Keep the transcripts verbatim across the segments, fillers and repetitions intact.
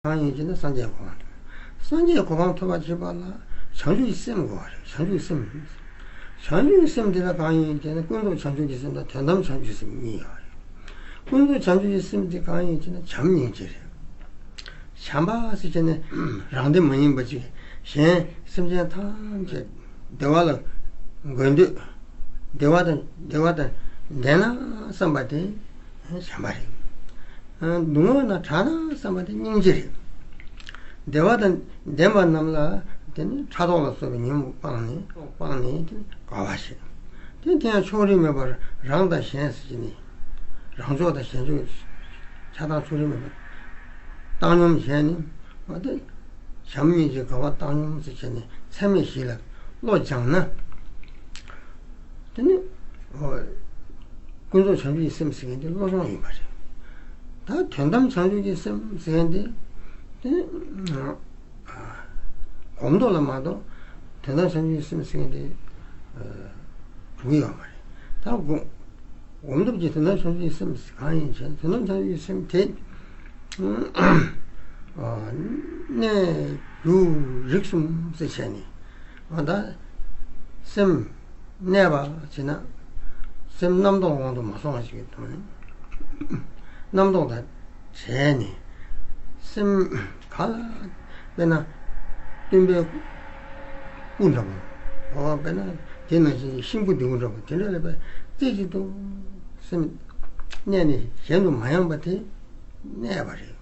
གང་ཡིན་ཅེ་ན་སངས་རྒྱས་གོ་འཕང་ཐོབ། སངས་རྒྱས་གོ་འཕང་ཐོབ་པར་བྱེད་པ་ལ་བྱང་ཆུབ་ཀྱི་སེམས་དགོས་པ་རེད། བྱང་ཆུབ་ཀྱི་སེམས། བྱང་ཆུབ་ཀྱི་སེམས་དེ་ལ་གང་ཡིན་ཅེ་ན་ཀུན་རྫོབ་བྱང་ཆུབ་ཀྱི་སེམས་དང་དོན་དམ་བྱང་ཆུབ་ཀྱི་སེམས་གཉིས་ཡོད་རེད། ཀུན་རྫོབ་བྱང་ཆུབ་ཀྱི་སེམས་དེ་གང་ཡིན་ཅེ་ན་བྱམས་སྙིང་རྗེ་རེད། བྱམས་པ་ཟེར་ཅེ་ན་རང་དོན་མ་ཡིན་པ་ཅིག་གཞན་སེམས་ཅན་ཐམས་ཅད་བདེ་བ་ལ་འགོད་འདོད། བདེ་བ་དང་བདེ་བ་དང་ལྡན་ན་བསམ་པ་དེ་བྱམས་པ་རེད། སྡུག་བསྔལ་ན་བྲལ་ན་བསམ་པ་དེ་སྙིང་རྗེ་རེད། བདེ་བ་དང་ལྡན་པ་རྣམས་ལ་དེ་ནི་ཕྲག་དོག་ལ་སོགས་པའི་ཉོན་མོངས་སྤངས་ནས་སྤངས་ནས་དེ་ནི་དགའ་བ་བྱེད། དེ་དེ་ཡང་ཕྱོགས་རིས་མེད་པར་རང་དང་གཞན་ཟེར་གྱི་ནི་རང་ཕྱོགས་དང་གཞན་ཕྱོགས་ཆགས་སྡང་ཕྱོགས་རིས་མེད་པར་བཏང་སྙོམས་བྱས་ནས་འོ་དེ་བྱམས་སྙིང་རྗེ་དགའ་བ་བཏང་སྙོམས་ཟེར་བྱས་ནས་ཚད་མེད་བཞི་ལ་བློ་སྦྱངས་ན། དེ་ནི་ཀུན་རྫོབ་བྱང་ཆུབ་ཀྱི་སེམས་ཟེར་མཁན་དེ་བློ་སྦྱོང་ཡིན་པ་རེད། ད་དོན་དམ་བྱང་ཆུབ་ཀྱི་སེམས་ཟེར་མཁན་དེ་དེ་ནི་གོམས་ཏོག་ལ་མ་གཏོགས་དོན་དམ་བྱང་ཆུབ་ཀྱི་སེམས་ཟེར་མཁན་དེ་འགྲུབ་ཀྱི་ཡོད་མ་རེད། ད་གོམས་གོམས་སྟོབས་ཀྱི་དོན་དམ་བྱང་ཆུབ་ཀྱི་སེམས་གང་ཡིན་ཞེ་ན་དོན་དམ་བྱང་ཆུབ་ཀྱི་སེམས་དེ་གནས་འགྱུ་རིག་གསུམ་ཟེར་བྱས་ནས་ང་ད་སེམས། གནས་པ་བྱས་ན་སེམས་རྣམ་རྟོག་དབང་དུ་མ་སོང་བ་ཞིག་གི་ཐོག་ནས་རྣམ་རྟོག་དང་བྲལ་ནས་སེམས་ག་ལ་དཔེར་ན་སྟོན་པའི་སྐུ་འདྲ་པོ། འོ་དཔེར་ན་དེ་ནང་བཞིན་གཤིན་པོ་ལྡེའུ་འདྲ་པོ་དེ་འདྲ་ལ་དཔེ་རྩེ་གཅིག་ཏུ་སེམས་གནས་ནས་གཞན་དུ་མ་ཡེངས་པ་དེ་གནས་པ་རེད།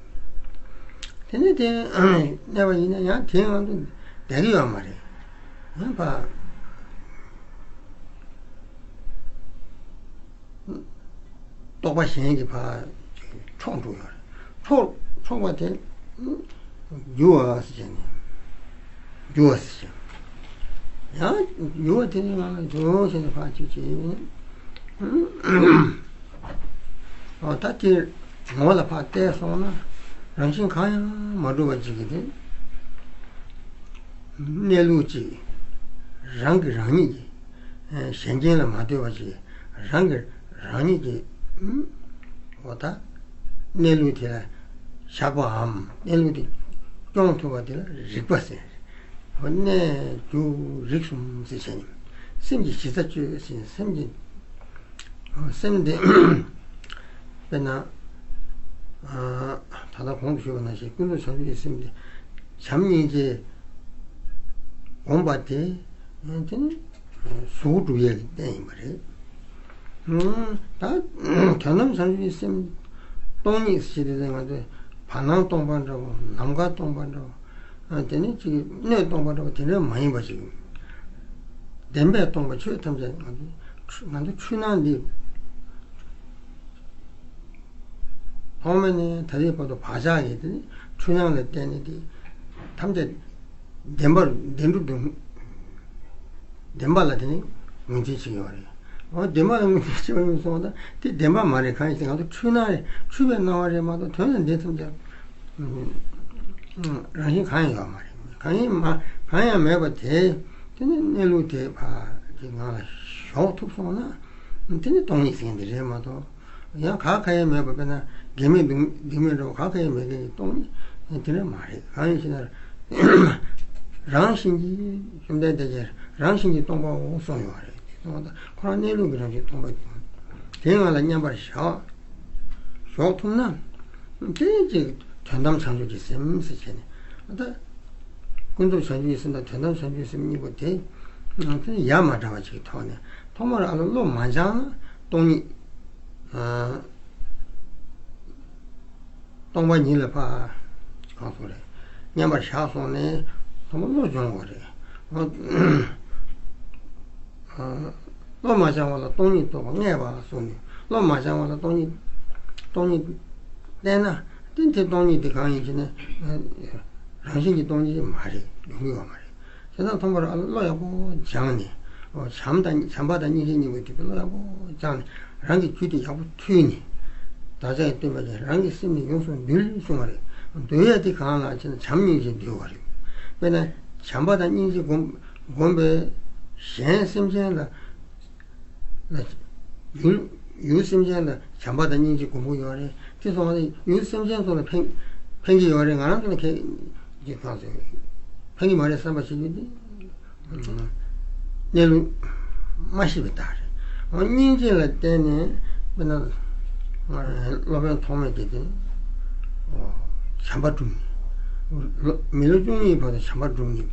དེ་ནས་དེ་གནས་པ་ཡིན་ན་ཡང་དེའི་ངང་དུ་བསྡད་ཀྱི་ཡོད་མ་རེད། ཡང་ཕ། རྟོག་པ་གཞན་གྱིས་ཕར་འཕྲོག་འགྲོ་ཡོད་རེད། འཕྲོག་འཕྲོག་པ་དེ་རྒྱུ་བ་ཟེར་བྱས་ནས་རྒྱུ་བ་ཟེར་བྱས། ཡང་རྒྱུ་བ་དེ་ནི་ང་ལ་འགྲོ་ཟེར་ནས་ཕར་ཅིག་བྱས། ཨོ་ད་དེ་ངོ་ལ་ཕར་བལྟས་སོང་ན་རང་བཞིན་གང་ཡང་མ་གྲུབ་པ་ཅིག་གི་དེ་གནས་ལུགས་ཅིག་རང་གིས་རང་ཉིད་ཀྱིས་གཞན་རྐྱེན་ལ་མ་ལྟོས་པ་ཅིག་རང་གིས་རང་ཉིད་ཀྱིས་འོ་ད་གནས་ལུགས་དེ་ལ་བཞག་པའམ་གནས་ལུགས་དེ་སྐྱོང་ཐུབ་པ་དེ་ལ་རིག་པ་ཟེར། འོ་གནས་འགྱུ་རིག་གསུམ་ཟེར་བྱས་ནས་སེམས་ཀྱི་གཞི་རྩ་བཅོས་ཟེར་སེམས་ཀྱི་སེམས་འདི་དཔེར་ན་ད་ལྟ་གོང་དུ་ཞུས་པ་ནང་བཞིན་ཀུན་རྫོབ་བྱང་ཆུབ་ཀྱི་སེམས་འདི་བྱམས་སྙིང་རྗེ་སྒོམ་པ་དེ་དེ་ནི་གཟུགས་སྒྲུབ་ཡས་ཀྱི་རྟེན་ཡིན་པ་རེད། ད་དོན་དམ་བྱང་ཆུབ་ཀྱི་སེམས་སྟོང་ཉིད་ཞེས་དེ་ང་ཚོས་བར་སྣང་སྟོང་པ་འདྲ་བོ་ནམ་མཁའ་སྟོང་པ་འདྲ་བོ་དེ་ནི་ཅིག་སྣོད་སྟོང་པ་འདྲ་བོ་དེ་འདྲ་མ་ཡིན་པ་ཅིག་བདེན་པས་སྟོང་པ་ཆོས་ཐམས་ཅད་ང་ཚོ་ང་ཚོ་འཁྲུལ་སྣང་འདི་ཐོག་མེད་ནས་ད་ལྟའི་བར་དུ་བག་ཆགས་ཀྱི་དེ་ནི་འཁྲུལ་སྣང་ལ་བརྟེན་ནས་དེ་ཐམས་ཅད་བདེན་པར་བདེན་གྲུབ་ཏུ་བདེན་པ་ལ་དེ་ནི་ངོས་འཛིན་བྱེད་ཀྱི་ཡོད་རེད། འོ་བདེན་པ་ལ་ངོས་འཛིན་བྱེད་པ་ཡིན་སོང་ཙང་དེ་བདེན་པ་མ་རེད། གང་ཡིན་ཟེར་ང་ཚོ་འཁྲུལ་སྣང་རེད། འཁྲུལ་པའི་སྣང་བ་རེད་མ་གཏོགས་དོན་ལ་འདི་ཐམས་ཅད་རང་བཞིན་གང་ཡང་ཡོད་མ་རེད། གང་ཡིན་མ་གང་ཡང་མེད་པ་དེ་དེ་ནི་གནས་ལུགས་དེ་ཕར་གྱི་ངང་ལ་ཞོག་ཐུབ་སོང་ན་དེ་ནི་སྟོང་ཉིད་ཟེར་མཁན་དེ་རེད་མ་གཏོགས། ཡང་ག་ག་ཡང་མེད་པ་དཔེར་ན་དགེ་མེད་སྡིག་སྡིག་མེད་འདྲ་བོ་ག་ག་ཡང་མེད་མཁན་གྱི་སྟོང་ཉིད་དེ་འདྲ་མ་རེད། གང་ཡིན་ཞེ་ན་རང་བཞིན་གྱིས་བཅོམ་ལྡན་འདས་ཀྱིས་རང་བཞིན་གྱིས་སྟོང་པའོ་གསུངས་ཡོད་རེད། དེ་སྟོང་པ་ཁོ་རང་གནས་ལུགས་ཀྱི་རང་བཞིན་སྟོང་པ་དེའི་ངང་ལ་མཉམ་པར་བཞག་ཞོག་ཐུབ་ན་དེ་ཅིག་དོན་དམ་བྱང་ཆུབ་ཀྱི་སེམས་ཟེར་བྱས་ནས་ད། ཀུན་རྫོབ་བྱང་ཆུབ་ཀྱི་སེམས་དང་དོན་དམ་བྱང་ཆུབ་ཀྱི་སེམས་གཉིས་པོ་དེ་ཡ་མ་བྲལ་བ་ཅིག་གི་ཐོག་ནས་ཐོག་མར་ཨ་ལོ་བློ་མ་སྦྱངས་ན་སྟོང་ཉིད། སྟོང་པ་ཉིད་ལ་ཕར་གང་སོང་རེད། མཉམ་པར་བཞག་སོང་ནས་ཐོག་མར་བློ་སྦྱོང་དགོས་རེད། བློ་མ་སྦྱང་བ་ལ་སྟོང་ཉིད་རྟོགས་པ་ངེས་པ་གསུངས་ནས་བློ་མ་སྦྱང་བ་ལ་སྟོང་ཉིད་སྟོང་ཉིད་བསྟན་ན་དེ་དེ་སྟོང་ཉིད་དེ་གང་ཡིན་ཞེ་ན་རང་བཞིན་གྱིས་སྟོང་ཉིད་མ་རེད། ཡོང་གི་ཡོད་མ་རེད། བྱས་ཙང་ཐོག་མར་བློ་ཡག་པོ་སྦྱངས་ནས་བྱམས་དང་བྱམས་པ་དང་སྙིང་རྗེ་གཉིས་པོ་དེ་བློ་ཡག་པོ་སྦྱངས་ནས་རང་གི་རྒྱུད་དེ་ཡག་པོ་མཐུད་ནས་བདག་ཅག་གི་སྟོན་པ་ཀྱང་རང་གི་སེམས་ནི་ཡོངས་སུ་འདུལ་གསུངས་པ་རེད། འདུལ་ཡ་དེ་གང་ལགས་ཞེ་ན་བྱམས་སྙིང་རྗེ་འདུལ་བ་རེད། དཔེར་ན་བྱམས་པ་དང་སྙིང་རྗེ་སྒོམ་སྒོམ་པས་གཞན་སེམས་ཅན་ལ་ལ་ཡུལ་ཡུལ་སེམས་ཅན་ལ་བྱམས་པ་དང་སྙིང་རྗེ་སྒོམ་གྱི་ཡོད་རེད། དེ་སོང་བ་ཡུལ་སེམས་ཅན་ཚོ་ལ་ཕན་ ཕན་གྱི་ཡོད་རེད། ང་རང་ཚོ་ལ་ཁེ་ཅིག་གང་ཟེར་ཕན་གྱི་མ་རེད་བསམ་པ་ཞིག་ཡོད་དེ། གནས་ལུགས་མ་ཤེས་པའི་རྟགས་རེད། འོ་སྙིང་རྗེ་ལ་བརྟེན་ནས་དཔེར་ན་ང་རང་སློབ་དཔོན་ཐོགས་མེད་ཀྱིས་དེ་བྱམས་པ་བསྒྲུབས་ནས། མི་ལོ་བཅུ་གཉིས་བར་དུ་བྱམས་པ་བསྒྲུབས་ནས་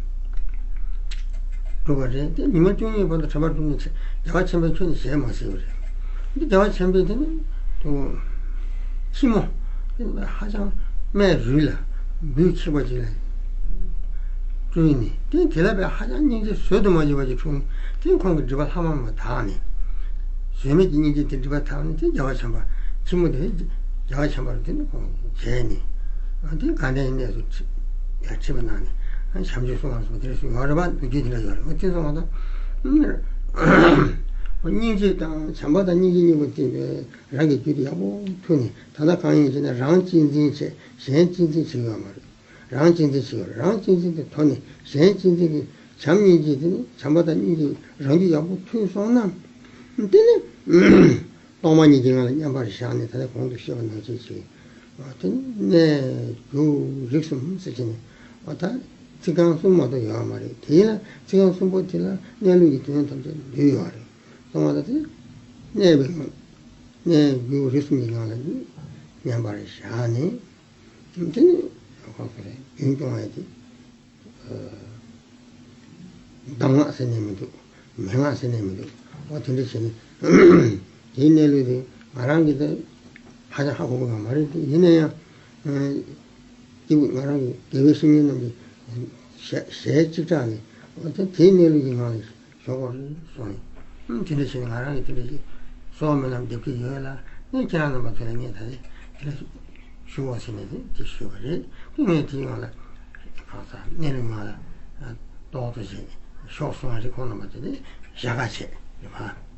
བསྒྲུབས་པ་རེད། དེ་ཉི་མ་བཅུ་གཉིས་བར་དུ་བྱམས་པ་བསྒྲུབས་ནས་རྒྱལ་བ་ཆེན་པོས་ཁྱོན་ནས་ཞལ་མ་གཟིགས་པ་རེད། འདི་རྒྱལ་བ་ཆེན་པོས་དེ་ནི་དུ་ཁྱི་མོ་དེ་ནི་ཧ་ཅང་སྨད་རུས་ལ་འབུ་འཁྱིག་པ་ཅིག་ལ་སྤྲུལ་ནས། དེ་དེ་ལ་བས་ཧ་ཅང་སྙིང་རྗེ་བཟོད་དུ་མ་འཇུག་པ་ཅིག་འཁྲུངས་ནས། དེ་ཁོང་གི་སྒྲིབ་པ་ལྷག་མ་མ་དག་ནས། བཟོད་མེད་ཀྱི་སྙིང་རྗེ་དེ་སྒྲིབ་པ་དག་ནས། དེ་རྒྱལ་བ་ཆེན་པོ་ཁྱི་མོ་དེ་རྒྱལ་བ་ཆེན་པོར་དེ་ནི་ཁོང་མཇལ་ནས། དེ་དགའ་ལྡན་གནས་སུ་ཁྲི་ཡར་ཁྲི་པ་གནང་ནས་བྱམས་ཆོས་གསུང་བ་སོགས་དེ་རེ་ཞུ་ཡོད་རེད་པ། མདོ་རྒྱུད་དེ་འདྲ་ཡོད་རེད། འོ་དེ་སོང་བ་དང་། སྙིང་རྗེ་དང་བྱམས་པ་དང་སྙིང་རྗེ་གཉིས་པོ་དེ་རང་གི་རྒྱུད་དུ་ཡག་པོ་ཐུག་ནས། ད་ལྟ་གང་ཡིན་ཞེ་ན། རང་གཅེས་འཛིན་བྱས། གཞན་གཅེས་འཛིན་བྱེད་ཀྱི་ཡོད་མ་རེད། རང་གཅེས་འཛིན་བྱེད་ཀྱི་ཡོད་རེད། རང་གཅེས་འཛིན་དེ་དོར་ནས་གཞན་གཅེས་འཛིན་གྱི་བྱམས་སྙིང་རྗེ་དེ་ནི། བྱམས་པ་དང་སྙིང་རྗེ་རང་རྒྱུད་ཡག་པོ་ཐུག་སོང་ན། དེ་ནི་སྟོང་པ་ཉིད་ཀྱི་ངང་ལ་མཉམ་པར་བཞག་ནས། ད་ལྟ་གོང་དུ་བཤད་པ་ནང་བཞིན་བྱས། དེ་ནི་གནས་འགྱུ་རིག་གསུམ་ཟེར་གྱི་ནི། ད་ཚིག་རྐང་གསུམ་མ་གཏོགས་ཡོད་མ་རེད། དེ་ལ་ཚིག་རྐང་གསུམ་པོ་དེ་ལ་གནས་ལུགས་ཀྱི་དོན་ཐམས་ཅད་འདུས་ཡོད་རེད། སོང་བ་ད་དེ་གནས་པའི་ངང་། གནས་འགྱུ་རིག་གསུམ་གྱི་ངང་ལ་མཉམ་པར་བཞག་ནས། དེ་ནི་ཁོང་ཚོ་རེད། རྒྱུན་སྐྱོང་བ་དེ། གདམས་ངག་ཟེར་ནས་མི་འདུག་མན་ངག་ཟེར་ནས་མི་འདུག་འོ་དེ་འདྲ་བྱས་ནས། དེའི་གནས་ལུགས་དེ་ང་རང་གིས་ད་ཧ་ཅང་ཧ་གོ་གི་ཡོད་མ་རེད་དེ། ཡིན་ན་ཡང་། སྐྱེས་བུ་ང་རང་གི་དགེ་བའི་བཤེས་གཉེན་རྣམས་ཀྱི་ཞལ་ཞལ་གཅིག་གྲགས་ནས། འོ་ད་དེའི་གནས་ལུགས་ཀྱི་ངང་ལ་ཞོག་གོ་གསུངས་ནས། ཨུམ། དེ་འདྲ་བྱས་ནས་ང་རང་གིས་དེ་འདྲ་ཞིག་གསོལ་བ་སྨོན་ལམ་འདེབས་ཀྱི་ཡོད་ལ། ངས་ཁྱེད་རང་རྣམ་པ་ཚོ་ལ་ངས་ད་རེས་དེ་འདྲ་ཞུ་འོ་ཟེར་ནས་དེ་དེ་ཞུས་པ་རེད། ངས་དེའི་ངང་ལ་གང་ཟག་གནས་ལུགས་ངང་ལ་རྟོགས་ཏོ་བྱས་ནས་ཞོག་གསུངས་པ་རེད། ཁོང་རྣམ་པ་ཚོ་དེ་ཞལ་ཁ་བྱས་རེད་པ།